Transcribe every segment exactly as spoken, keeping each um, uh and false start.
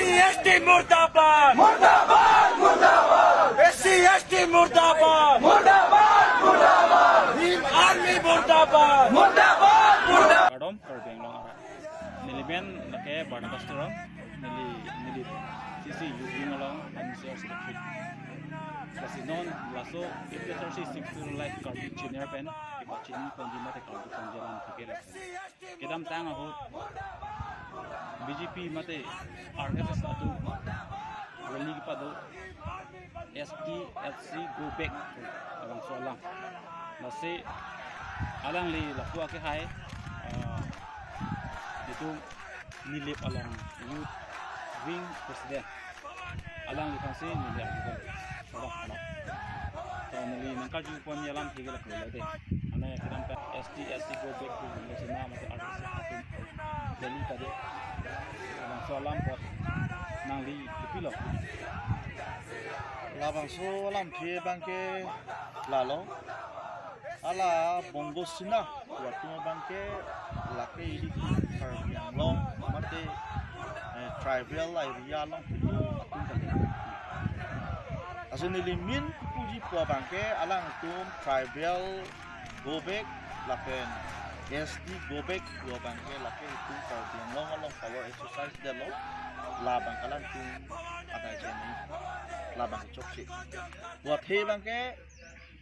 S T murdabad! Murdabad! Murdabad! S C S T murdabad! Murdabad! Murdabad! Bhim Army murdabad! Murdabad! Murdabad! Kardom, Karbi Anglong arat. Neli men lake Barnabas Teron, neli, neli C C Youth Wing along, H M C R secretary. Lasi non laso A P H L C Sixth Schedule Life Karbi Junior pen, kepachini ponji mate Karbi ponji alam thike lake. Kedamtang ahut B J P mate R S S atum rally kepado, S T S C go back, labangso alam. Lasi alangli lapu akehai, ah, itum Nilip along Youth Wing President, alangliphansi neli arjudun. Sadak anak. To neli nangkarju ponji alam thike lake lo dei. Mane kedamtang S T S C go back to Bangosina mate R S S atum rally kado, labangso alam apot nangli kopilo? Labangso alamthe abangke lalo. Hala Bangosina atum abangke lake ili Karbi Anglong mate, eh, tribal area along atum kali. Aso neli min puji pu abangke alangtum tribal go back lapen S T go back pu abangke lake itum Karbi Anglong along power exercise detlo, labang alangtum adai jeni, labang chokche. Pu athe abangke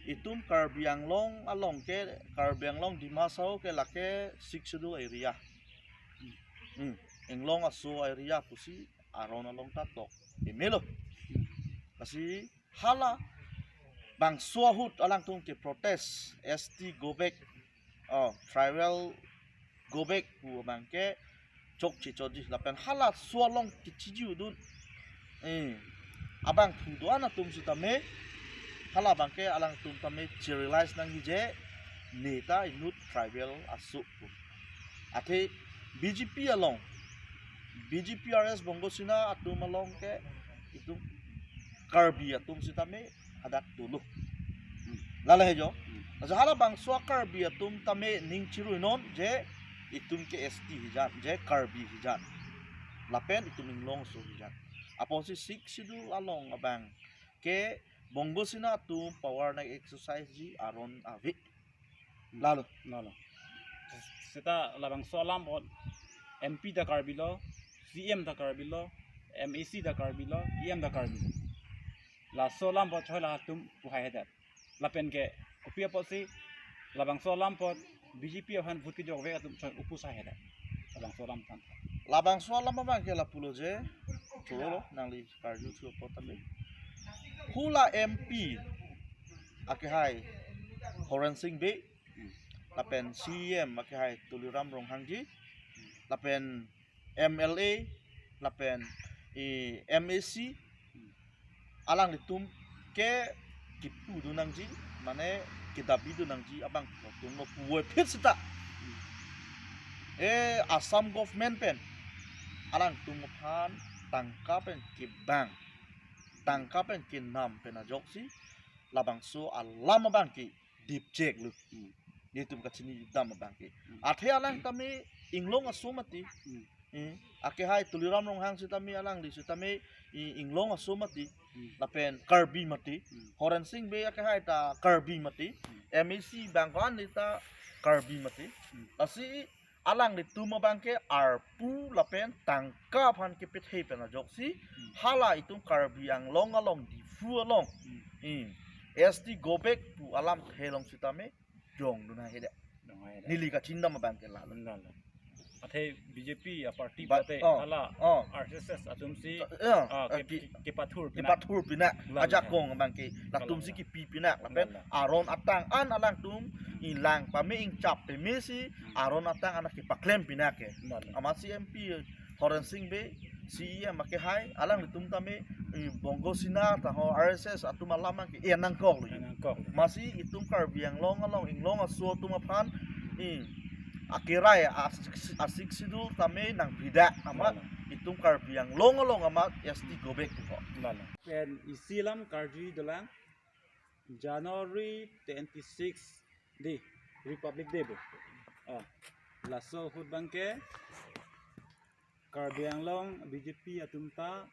itum Karbi Anglong along ke, Karbi Anglong Dima Hasao ke lake Sixth Schedule area. Hmm. Inglong aso area pusi aron along ta tok pemelo. Lasi hala bangso ahut alangtum ke protest, S T go back, oh, tribal go back pu abangke chokche chotji lapen halaso along kechijudun, eh, abangphu do-an atum sitame, hala abangke alangtum tame che-realize nangji je ne ta inut tribal aso pu. Athe B J P along, B J P R S Bangosina atum along ke itum Karbi atum sitame hadak dolo. Hmm. Lale he jo. Hmm. Aja hala bangso Karbi atum tame ning chiruinon je itum ke S T hijan, je Karbi hijan. Lapen itum Inglong aso hijan. Apotsi Sixth Schedule along abangke Bangosina atum power nang exercise ji aron ave. Lalo. Lalo. Seta labangso alam apot M P ta Karbi lo, C M ta Karbi lo, M A C ta Karbi lo, E M ta Karbi lo. Laso alam apot choi latum puhai hadak. Lapen ke kopi apotsi labangso alam apot B J P aphan vote kejokvek atum choi upu sai hadak. Labangso alam aphan. Labangso alam abangke lapulo je, cholo nangli karju thu apot tame. Hula M P akehai Horen Sing Bey, lapen C E M akehai Tuliram Ronghangji, lapen M L A, lapen, eh, M A C, alanglitum ke kipu do nangji, mane kedabi do nangji abang atum lo puvoiphit seta. Eh, Assam government pen alangtum aphan tangka pen kebang, tangka pen kenam pen ajoksi labangso alam abangke dipchek lo. Hmm. Netum kachini dam abangke. Hmm. Athe alang tame Inglong aso mati. Hmm. Eh, akehai Tuliram Ronghang sitame alangli sitame i Inglong aso mati. Hmm. Lapen Karbi mati. Hmm. Horen Sing Bey akehai ta Karbi mati. Hmm. M A C bang ko-an ta Karbi mati. Hmm. Lasi alanglitum abangke arpu lapen tangka aphan kepethe pen ajoksi, hmm, hala itum Karbi Anglong along, Diphu along, hmm, hmm, S T go back pu alamthe along sitame jongdun haihedet. Jong haihedet. Neli kachindam abangke lalo. Lalo. Athe B J P aparty, but, pate, oh, hala, oh, R S S atumsi, yeah, ah, eh, ke, ki, kepathur pinak. Kepathur pinak. Lalo. Ajakong abangke, latumsi, lalo, kipi pinak. Lapen, lalo, aron atang an alangtum, hmm, ilang pame ingchap pamesi, hmm, aron atang an kepaklem pinak ke. Lalo. Amatsi M P Horen Sing Bey, C E M akehai, alanglitum tame, i Bangosina ta ho R S S atum alam ke, eh, nangkok lo. Nangkok. Amatsi itum Karbi Anglong along, Inglong aso atum aphan, i akerai a-Sixth, a-Sixth Schedule tame nangpidak amat, lalo, itum Karbi Anglong along amat S T go back ko. Lalo. Pen isi alam karju dolang January twenty-six di Republic Day bo. Ah, laso ahut abangke Karbi Anglong B J P atum ta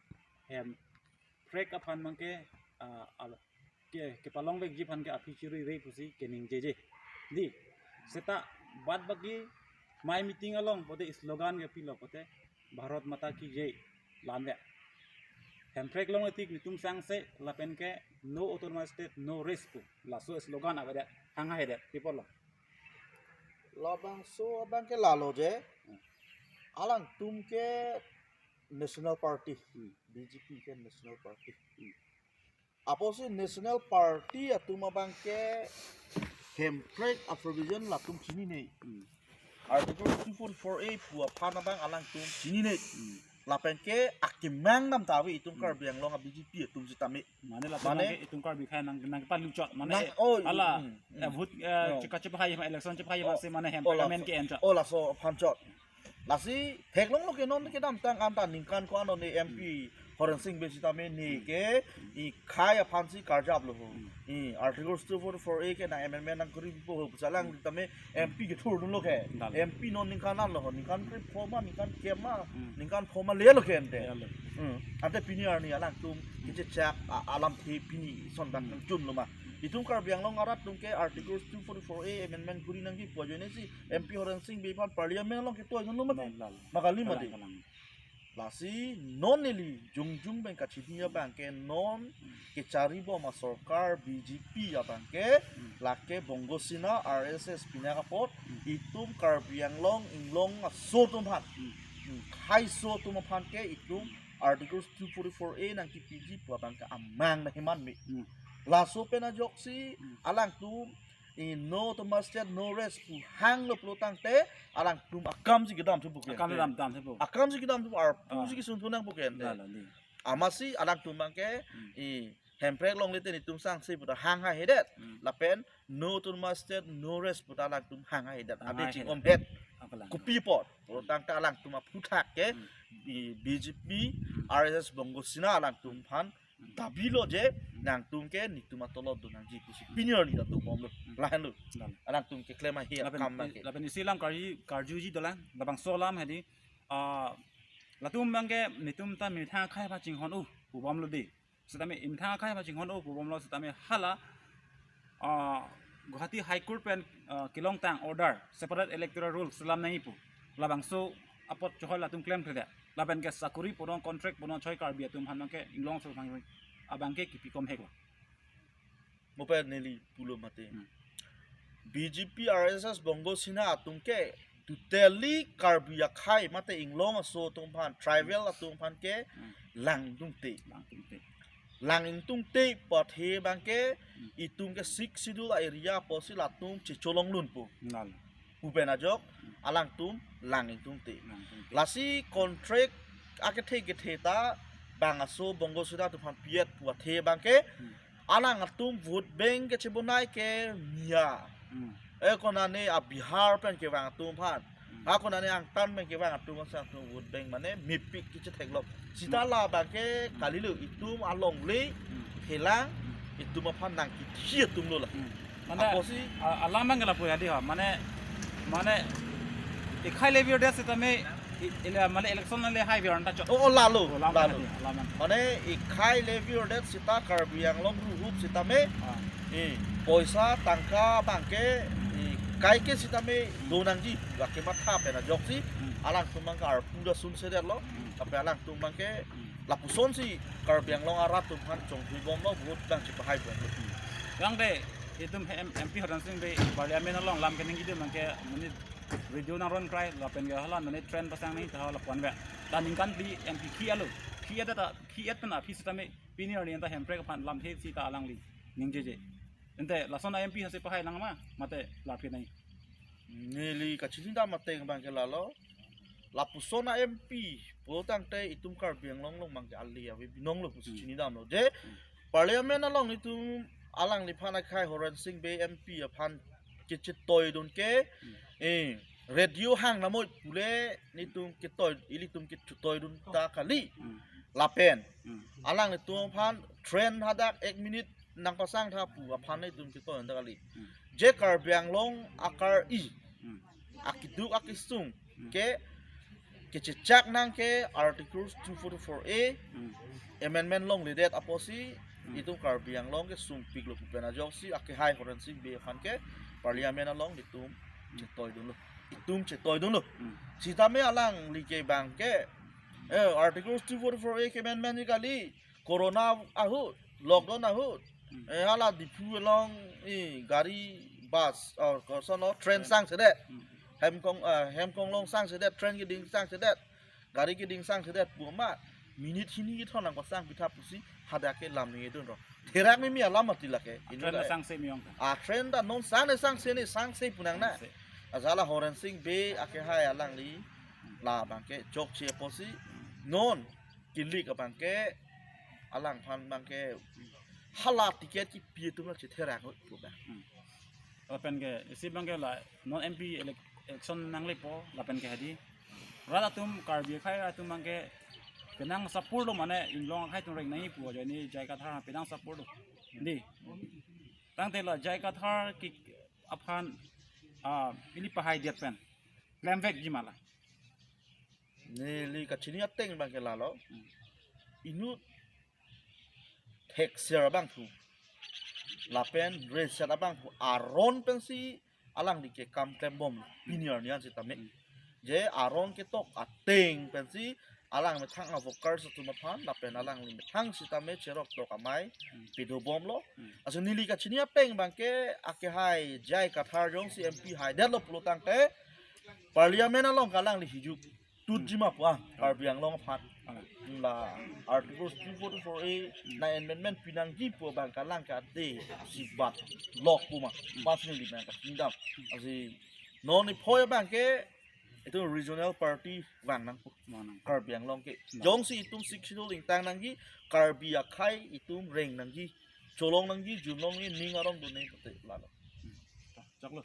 Hemprek aphan abangke, ah, al-, ke, kepalongvekji aphan ke aphi chirui re pusi keningjeje. Di, seta bad baki mai meeting along pote slogan kepilo pote Bharat Mata Ki Jai lamve. Hemprek longle tik netum sangse lapen ke no autonomous state, no rest pu. Laso slogan avedet, hang haidet, people lo. Labangso abangke lalo je. Alangtum ke National Party. Hmm. B J P ke National Party. Hmm. Apotsi National Party atum abangke Hemprek a-provision latum chinine. Hmm. Article two forty-four A pu aphan abang alangtum chinine. Hmm. Lapen ke akemang dam ta ave itum, hmm, Karbi Anglong a-B J P atum sitame. Mane lapen, mane, mane itum Karbi akhai nang, nangpaluchot. Mane, nang, oh, hala, hmm, hmm, eh, vote, eh, no, chika chepahaiji, election chepahaiji, oh, masi mane hem, oh, parliament laso, ke enchot. Oh, laso aphan chot. Lasi theklonglo ke non kedamtang anta ningkan ko-an ne M P, hmm, Horen Sing Bey sitame ne, hmm, ke ikhai aphansi karjap lo ho. Hmm. I Article two forty-four A ke nang amendment nangkuri po ho, pusalang, hmm, tame M P kethurdunlo ke. Dal. M P non ningkan an lo ho, ningkan krepho ma, ningkan kep ma, hmm, ningkan pho ma lelo ke ante. Lelo. Hmm. Ante pini arni alangtum, hmm, kechechak a-, alamthe pini son dak, hmm, nangchunlo ma. Itum Karbi Anglong arat atum ke Article two forty-four A amendment kuri nangji pu ajoinesi M P Horen Sing Bey aphan parliament along ketoidunlo mati. Lalo, lalo. Ma kali mati. Kalang, kalang. Lasi non neli jongjong pen kachini abangke non kecharibom asorkar B J P abangke, hmm, lake Bongo Sena R S S pinak apot, hmm, itum Karbi Anglong inglong aso atum aphan, hmm, hmm, khaiso atum aphan ke itum Article two forty-four A nangkipiji pu abangke amang nangkeman me. Hmm. Laso pen ajoksi, hmm, alangtum i no autonomous state, no rest pu hanglo pulo tangte alangtum akamsi kedam thupo ke. Akam kedam, dam thupo. Akamsi kedam thupo, arpusi, ah, kesun thu nangpo ke ante. Lalo, li. Amatsi alangtum abangke, hmm, i Hemprek longle te netum sangse puta hang haihedet. Hmm. Lapen no autonomous state, no rest puta alangtum hang haihedet. Hang haihedet. Ade chingom het. Apalang. Kopi apot. Pulo tangte alangtum aphuthak ke, hmm, i B J P, hmm, R S S Bongo Sena alangtum aphan, hmm, dabi lo je, hmm, nangtum ke netum atolot do nangji pusi pini arni ta dobomlo. Hmm. Lahenlo. Lalo. Alangtum keklem ahi, lapen, akam abangke. Lapen isi alam karju, karjuji dolang, labangso alam hedi, ah, latum abangke netum ta methang akhai aphan chinghon-o pubomlo di. Sitame methang akhai aphan chinghon-o pubomlo sitame hala, ah, Guwahati High Court pen, ah, kelongtang order, separate electoral rules selam nangji pu. Labangso apot chehoi latum klemkledet. Lapen ke sakuri pudun, contract pudun chehoi Karbi atum aphan abangke inglong aso aphan abangke kipi kom heklo. Mo pen neli pulo mate. Hmm. B J P R S S Bongo Sena atum ke totally Karbi akhai mate inglong aso atum aphan, tribal atum aphan ke, hmm, lang ingtungte. Lang ingtungte. Lang ingtungte pu athe abangke, hmm, itum ke Sixth Schedule area apotsi latum checholonglunpo. Nal. Pu pen ajok, hmm, alangtum lang ingtungte. Lang ingtungte. Lasi contract akethe kethe ta bang aso Bongo Sena atum aphan pi-et pu athe abangke, hmm, alangtum vote bank kechebonai ke Miya. Hmm. Eh, konane a Bihar pen kevang atum aphan. Hmm. Ha konane angtan pen kevang atum aphan si atum vote bank mane mepik kechethek lo. Sita, hmm, labangke, hmm, kalilo itum alongle, hmm, phelang, hmm, itum aphan nangkithi atumlo la. Hmm. Mane, apotsi a-, alam abangke lapu ya di ha. Mane, mane, ikhai levirdet sitame, i-, ila, mane election le haiver anta chot. Oh, oh, lalo, oh, alam lalo. Abangke di, alam abangke. Mane ikhai levirdet sita Karbi Anglong ruhup sitame, ah, i poisa tangka abangke, i kaike sitame do nangji, lake matha pen ajoksi, hmm, alangtum abangke arpu ta sunsedet lo, hmm, tapi alangtum abangke, hmm, lapusonsi Karbi Anglong arat atum aphan chongthui bomlo, vote abang chepahaibomlo. Yang de, itum M-, M P Horen Sing Bey parliament along lam keningje abangke monit radio nangron krai lapen ke hala monit train pasang nangji ta hala pon ve. Ta ningkan phli M P khi-et lo, khi-et ta, khi-et ta na aphi sitame pini arni anta Hemprek aphan lamthe sita alangli ningjeje. Ante lason a M P aphansi pahai nang ma, mate larphi nai. Neli kachinidam ateng abangke lalo. Lapuson a M P pulo tangte itum Karbi Anglong along abangke ali ave binong lo pusi, hmm, chinidamlo. Je, hmm, parliament along itum alangliphan akhai Horen Sing Bey M P aphan kechetoidun ke, hmm, eh, radio hang namoi pule netum ketoi, ilitum kechetoidun ta kali. Hmm. Lapen, hmm, alanglitum aphan train hadak ek minute nangpasang tha pu aphan netum ketoi ta kali. Hmm. Je Karbi Anglong akari, hmm, akeduk akesung, hmm, ke kechechak nang ke Article two forty-four A Hmm. amendment longledet apotsi Hmm. itum Karbi Anglong ke sumpiklo pu pen ajoksi akehai Horensing Bey aphan ke Parliament along itum chetoidunlo. Itum chetoidunlo. Hmm. Sitame alangli ke abang ke eh, Article two forty-four A ke amendment ni kali, corona ahut, lockdown ahut. Hmm. Eh, hala Diphu along i gari, bus, or koson, no, train sangsedet. Hmm. Hemkong, eh, Hemkong along sangsedet, train keding sangsedet, gari keding sangsedet pu amat minute hini kethom nangpasang pitha pusi hadak ke lam ningjedunlo. Therak mimi alam mati lake. Train ta sangse miyong ta. A train ta non sang ne sangse ne sangse pu nang na. Sangse. Ajala Horensing Bey akehai alangli labang ke chokche apotsi non kilik abang ke alangphan abang ke hala ticket kipi atum la chetherak ahut pu abang. Lapen ke isi abang ke la non M P elec- election nanglepo lapen ke hadi. Rat atum Karbi akhai atum abang ke penang support lo mane Inglong akhai atum reng nangji pu ajoine J I Kathar penang support lo. Di. Tangte la J I Kathar ke aphan ah, ili pahaidet pen klemvekji ma la. Neli kachini ateng abang ke lalo. Inut thekser abangphu lapen reset abangphu aron pensi alangli ke kam klembom pini arni an sitame. Je aron ketok ateng pensi alang methang a-workers atum aphan lapen alangli methang sitame cherok tok amei pedobomlo. Aso neli kachini apeng abang ke akehai J I Kathar jongsi M P haidetlo pulo tangte Parliament along ke alangli hijuk tutji ma pu ah Karbi Anglong aphan. La Article two forty-four A na amendment pinangji pu abang ke alang ke ade sibat lok pu ma. Pas neli abang kachini dam. Asi non iphoi abang ke itum regional party vang nang pu. Mana? Karbi Anglong ke. Jongsi itum Sixth Schedule ingtang nangji, Karbi akhai itum reng nangji, cholong nangji, jun nangji, ning arong dun nangji pute lalo. Choklo.